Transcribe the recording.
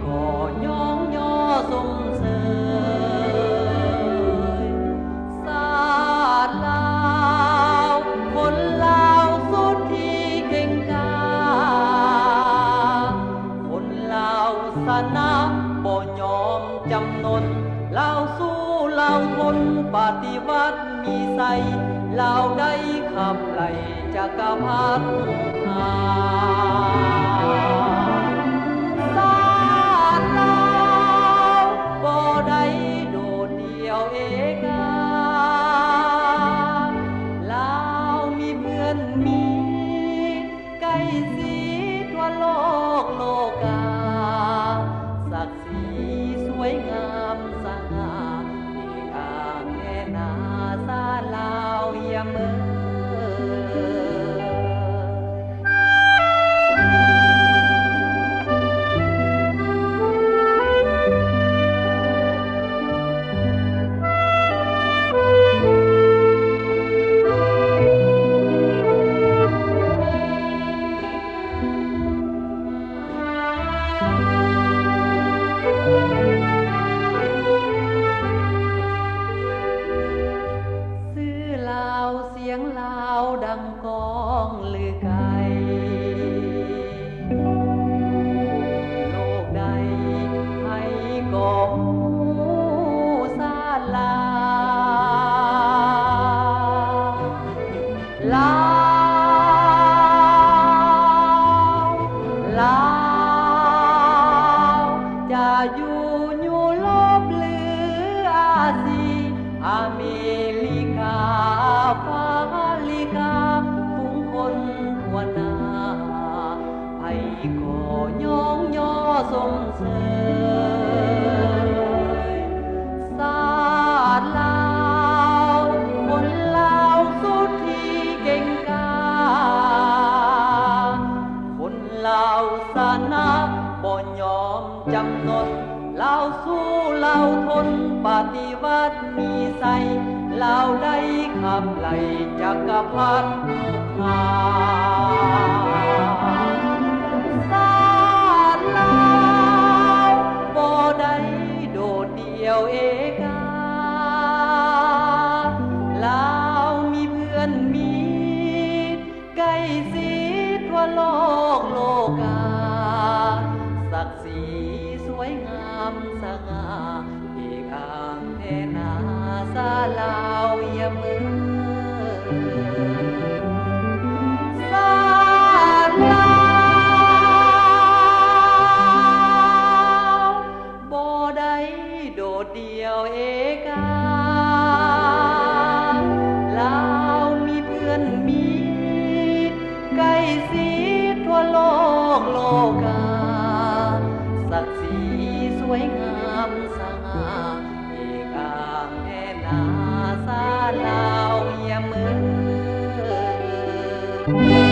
ຂໍຍ້ອງຍໍຊົມເຊີຍ ຊາດລາວ ຄົນລາວສຸດທີ່ເກັ່ງກ້າ ຄົນລາວຊະນະບໍ່ຍອມຈຳນົນ ລາວສູ້ລາວທົນ ປະຕິວັດມີໄຊ ລາວໄດ້ຂັບໄລ່ຈັກກະພັດຫູກຂ້າ ຊາດລາວບໍ່ໄດ້ໂດດ ດຽວເອກາ ລາວມີເພື່ອນມີໄກຊິທົ່ວໂລກໂລກາ ສັກສີສວຍງາມສະຫງ່າ ເອກາແດ່ນາຊາດລາວຢາມເອີຍ. ຊື່ລາວ ສຽງລາວດັງກ້ອງລືໄກ ໂລກໃດໃຜກໍຮູ້ຊາດລາວ ລາວ ລາວ ຈະຢູ່ຢູໂຣບຫຼືອາຊີ ອາເມລິກາ ອາຟຣິກາ ຝູງຄົນທົ່ວໜ້າ ໃຜກໍຍ້ອງຍໍຊົມເຊີຍ ຊາດລາວ ຄົນລາວສຸດທີ່ເກັ່ງກ້າ ຄົນລາວຊະນະບໍ່ຍອມຈຳນົນ ລາວສູ້ລາວທົນ ປະຕິວັດມີໄຊ ລາວໄດ້ຂັບໄລ່ຈັກກະພັດຫູກຂ້າ ຊາດລາວບໍ່ໄດ້ໂດດ ດຽວເອກາ ລາວມີເພື່ອນມີໄກຊິທົ່ວໂລກໂລກາ ສັກສີສວຍງາມສະຫງ່າ ເອກາງແທ້ນາຊາດລາວຢາມເອີຍ ຊາດລາວ ບໍ່ໄດ້ໂດດດຽວເອກາ ລາວມີເພື່ອນມີໃກ້ຊິດທົ່ວໂລກໂລກາ ສັກສີສວຍງາມສະຫງ່າ ເອກາງແນ່ນາຊາດລາວຢາມເອີຍ.